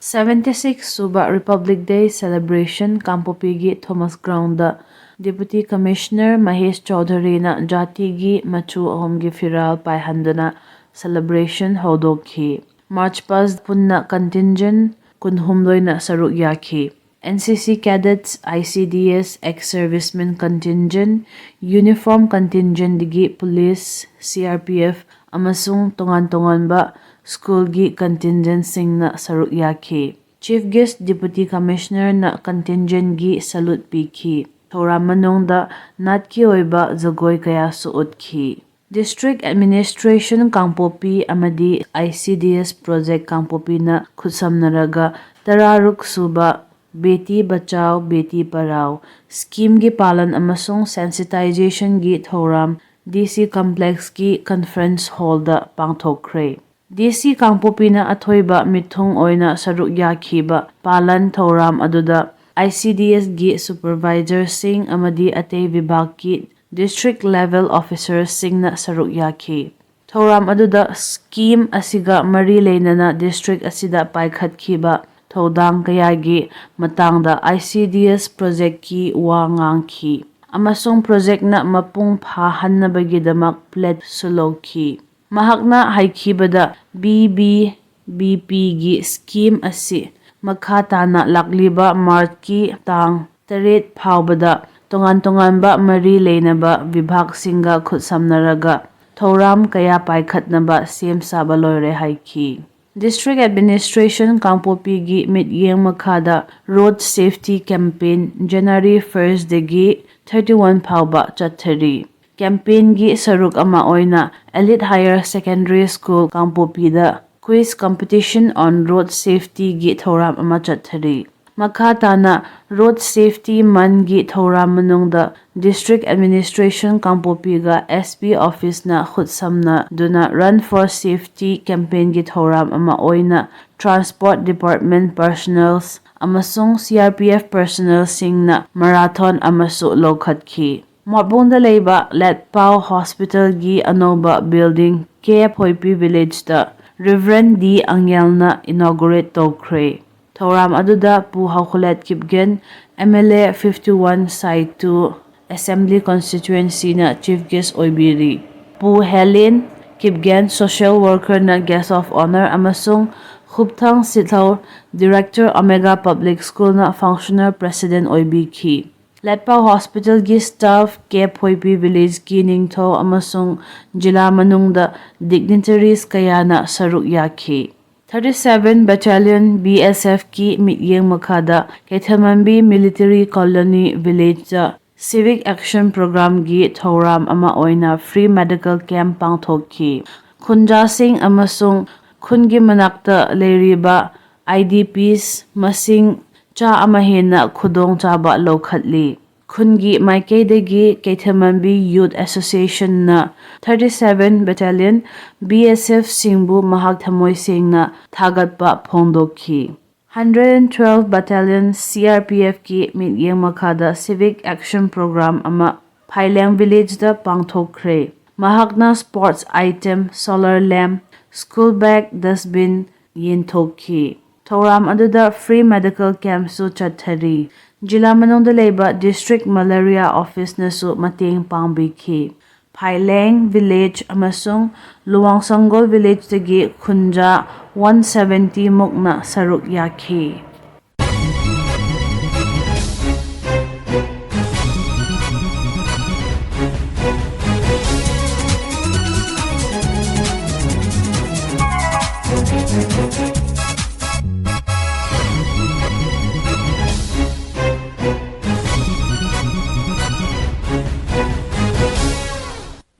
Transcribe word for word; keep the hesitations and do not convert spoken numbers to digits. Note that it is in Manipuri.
ꯁꯚꯦꯟꯇꯤ ꯁꯤꯛꯁ ꯁꯨꯕ Republic Day celebration ꯀꯥꯡꯄꯣꯛꯄꯤꯒꯤ Thomas Ground ꯗ Deputy Commissioner ꯃꯍꯦꯁ ꯆꯧꯙꯨꯔꯤꯅ ꯖꯥꯇꯤꯒꯤ ꯃꯆꯨ ꯑꯍꯨꯝꯒꯤ ꯐꯤꯔꯥꯜ ꯄꯥꯏꯍꯟꯗꯨꯅ celebration ꯍꯧꯗꯣꯛꯈꯤ꯫ March past ꯄꯨꯟꯅ contingent ꯀꯨꯟꯍꯨꯝꯗꯣꯏꯅ ꯁꯔꯨꯛ ꯌꯥꯈꯤ꯫ N C C cadets, I C D S, ex-servicemen contingent, uniform contingent ꯗꯒꯤ police, C R P F ꯑꯃꯁꯨꯡ ꯇꯣꯉꯥꯟ ꯇꯣꯉꯥꯟꯕ school ꯒꯤ contingent ꯁꯤꯡꯅ ꯁꯔꯨꯛ ꯌꯥꯈꯤ꯫ Chief Guest Deputy Commissioner ꯅ contingent ꯒꯤ salute ꯄꯤꯈꯤ꯫ ꯊꯧꯔꯝ ꯃꯅꯨꯡꯗ ꯅꯥꯠꯀꯤ ꯑꯣꯏꯕ ꯖꯒꯣꯏ ꯀꯌꯥꯁꯨ ꯎꯠꯈꯤ꯫ District Administration ꯀꯥꯡꯄꯣꯛꯄꯤ ꯑꯃꯗꯤ I C D S Project ꯀꯥꯡꯄꯣꯛꯄꯤꯅ ꯈꯨꯠꯁꯝꯅꯔꯒ ꯇꯔꯥꯔꯨꯛ ꯁꯨꯕ Beti Bachao Beti Padhao scheme ꯒꯤ ꯄꯥꯂꯟ ꯑꯃꯁꯨꯡ sensitization ꯒꯤ ꯊꯧꯔꯝ D C Complex ꯀꯤ conference hall ꯗ ꯄꯥꯡꯊꯣꯛꯈ꯭ꯔꯦ꯫ D C ꯀꯥꯡꯄꯣꯛꯄꯤꯅ ꯑꯊꯣꯏꯕ ꯃꯤꯊꯨꯡ ꯑꯣꯏꯅ ꯁꯔꯨꯛ ꯌꯥꯈꯤꯕ ꯄꯥꯂꯟ ꯊꯧꯔꯝ ꯑꯗꯨꯗ I C D S ꯒꯤ supervisor ꯁꯤꯡ ꯑꯃꯗꯤ ꯑꯇꯩ ꯚꯤꯚꯥꯒꯀꯤ district level officer ꯁꯤꯡꯅ ꯁꯔꯨꯛ ꯌꯥꯈꯤ꯫ ꯊꯧꯔꯝ ꯑꯗꯨꯗ scheme ꯑꯁꯤꯒ ꯃꯔꯤ ꯂꯩꯅꯅ district ꯑꯁꯤꯗ ꯄꯥꯏꯈꯠꯈꯤꯕ ꯊꯧꯗꯥꯡ ꯀꯌꯥꯒꯤ ꯃꯇꯥꯡꯗ I C D S project ꯀꯤ ꯋꯥ ꯉꯥꯡꯈꯤ ꯑꯃꯁꯨꯡ project ꯅ ꯃꯄꯨꯡ ꯐꯥꯍꯟꯅꯕꯒꯤꯗꯃꯛ pledge ꯁꯨ ꯂꯧꯈꯤ꯫ ꯃꯍꯥꯛꯅ ꯍꯥꯏꯈꯤꯕꯗ, B B B P ꯒꯤ scheme ꯑꯁꯤ ꯃꯈꯥ ꯇꯥꯅ ꯂꯥꯛꯂꯤꯕ March ꯀꯤ ꯇꯥꯡ ꯇꯔꯦꯠ ꯐꯥꯎꯕꯗ ꯇꯣꯉꯥꯟ ꯇꯣꯉꯥꯟꯕ ꯃꯔꯤ ꯂꯩꯅꯕ ꯚꯤꯚꯥꯒꯁꯤꯡꯒ ꯈꯨꯠꯁꯝꯅꯔꯒ ꯊꯧꯔꯝ ꯀꯌꯥ ꯄꯥꯏꯈꯠꯅꯕ ꯁꯦꯝ ꯁꯥꯕ ꯂꯣꯏꯔꯦ ꯍꯥꯏꯈꯤ꯫ District Administration ꯀꯥꯡꯄꯣꯛꯄꯤꯒꯤ ꯃꯤꯠꯌꯦꯡ ꯃꯈꯥꯗ Road Safety Campaign January first ꯗꯒꯤ thirty one ꯐꯥꯎꯕ ꯆꯠꯊꯔꯤ꯫ Campaign ꯒꯤ ꯁꯔꯨꯛ ꯑꯃ ꯑꯣꯏꯅ Elite Higher Secondary School ꯀꯥꯡꯄꯣꯛꯄꯤꯗ Quiz Competition on Road Safety ꯒꯤ ꯊꯧꯔꯝ ꯑꯃ ꯆꯠꯊꯔꯤ꯫ ꯃꯈꯥ ꯇꯥꯅ Road Safety Month ꯒꯤ ꯊꯧꯔꯝ ꯃꯅꯨꯡꯗ District Administration ꯀꯥꯡꯄꯣꯛꯄꯤꯒ S P Office ꯅ ꯈꯨꯠꯁꯝꯅꯗꯨꯅ Run for Safety campaign ꯒꯤ ꯊꯧꯔꯝ ꯑꯃ ꯑꯣꯏꯅ Transport Department personnels ꯑꯃꯁꯨꯡ C R P F personnel ꯁꯤꯡꯅ marathon ꯑꯃꯁꯨ ꯂꯧꯈꯠꯈꯤ꯫ ꯃꯣꯠꯕꯨꯡꯗ ꯂꯩꯕ ꯂꯦꯠꯄꯥꯎ Hospital ꯒꯤ ꯑꯅꯧꯕ building K F Hoipi Village ꯇ Reverend D. Angelꯅ inaugurate ꯇꯧꯈ꯭ꯔꯦ꯫ ꯊꯧꯔꯝ ꯑꯗꯨꯗ ꯄꯨ ꯍꯥꯎꯈꯨꯂꯦꯠ Kipgen, M L A fifty one Saitu Assembly Constituencyꯅ chief guest ꯑꯣꯏꯕꯤꯔꯤ꯫ ꯄꯨ ꯍꯦꯂꯤꯟ Kipgen, social workerꯅ guest of honour ꯑꯃꯁꯨꯡ ꯈꯨꯞꯊꯪ ꯁꯤꯠꯍꯧ, Director Omega Public Schoolꯅ functional president ꯑꯣꯏꯕꯤꯈꯤ꯫ ꯂꯥꯏꯠꯄꯥꯎ hospitalꯒꯤ staff, ꯀꯦꯞ ꯍꯣꯏꯄꯤ villageꯀꯤ ꯅꯤꯡꯊꯧ ꯑꯃꯁꯨꯡ ꯖꯤꯂꯥ ꯃꯅꯨꯡꯗ dignitaries ꯀꯌꯥꯅ ꯁꯔꯨꯛ ꯌꯥꯈꯤ꯫ Thirty seven Battalion B S Fꯀꯤ ꯃꯤꯠꯌꯦꯡ ꯃꯈꯥꯗ ꯀꯩꯊꯦꯜꯃꯟꯕꯤ Military Colony villageꯇ civic action programꯒꯤ ꯊꯧꯔꯝ ꯑꯃ ꯑꯣꯏꯅ free medical camp ꯄꯥꯡꯊꯣꯛꯈꯤ꯫ ꯈꯨꯟꯖꯥꯁꯤꯡ ꯑꯃꯁꯨꯡ ꯈꯨꯟꯒꯤ ꯃꯅꯥꯛꯇ ꯂꯩꯔꯤꯕ I D Ps ꯃꯁꯤꯡ ꯆꯥ ꯑꯃ ꯍꯦꯟꯅ ꯈꯨꯗꯣꯡꯆꯥꯕ ꯂꯧꯈꯠꯂꯤ꯫ ꯈꯨꯟꯒꯤ ꯃꯥꯏꯀꯩꯗꯒꯤ ꯀꯩꯊꯦꯜꯃꯟꯕꯤ Youth Associationꯅ thirty seven Battalion B S Fꯁꯤꯡꯕꯨ ꯃꯍꯥꯛ ꯊꯃꯣꯏ ꯁꯦꯡꯅ ꯊꯥꯒꯠꯄ ꯐꯣꯡꯗꯣꯛꯈꯤ꯫ Hundred and twelve Battalion C R P Fꯀꯤ ꯃꯤꯠꯌꯦꯡ ꯃꯈꯥꯗ civic action program ꯑꯃ ꯐꯥꯏꯂꯦꯡ villageꯇ ꯄꯥꯡꯊꯣꯛꯈ꯭ꯔꯦ꯫ ꯃꯍꯥꯛꯅ sports item, solar lamp, school bag, dustbin ꯌꯦꯟꯊꯣꯛꯈꯤ꯫ ꯊꯧꯔꯝ ꯑꯗꯨꯗ free medical campꯁꯨ ꯆꯠꯊꯔꯤ꯫ ꯖꯤꯂꯥ ꯃꯅꯨꯡꯗ ꯂꯩꯕ district malaria officeꯅꯁꯨ ꯃꯇꯦꯡ ꯄꯥꯡꯕꯤꯈꯤ꯫ ꯐꯥꯏꯂꯦꯡ village ꯑꯃꯁꯨꯡ ꯂꯨꯋꯥꯡꯁꯪꯒꯣꯜ villageꯇꯒꯤ ꯈꯨꯟꯖꯥ one seventy ꯃꯨꯛꯅ ꯁꯔꯨꯛ ꯌꯥꯈꯤ꯫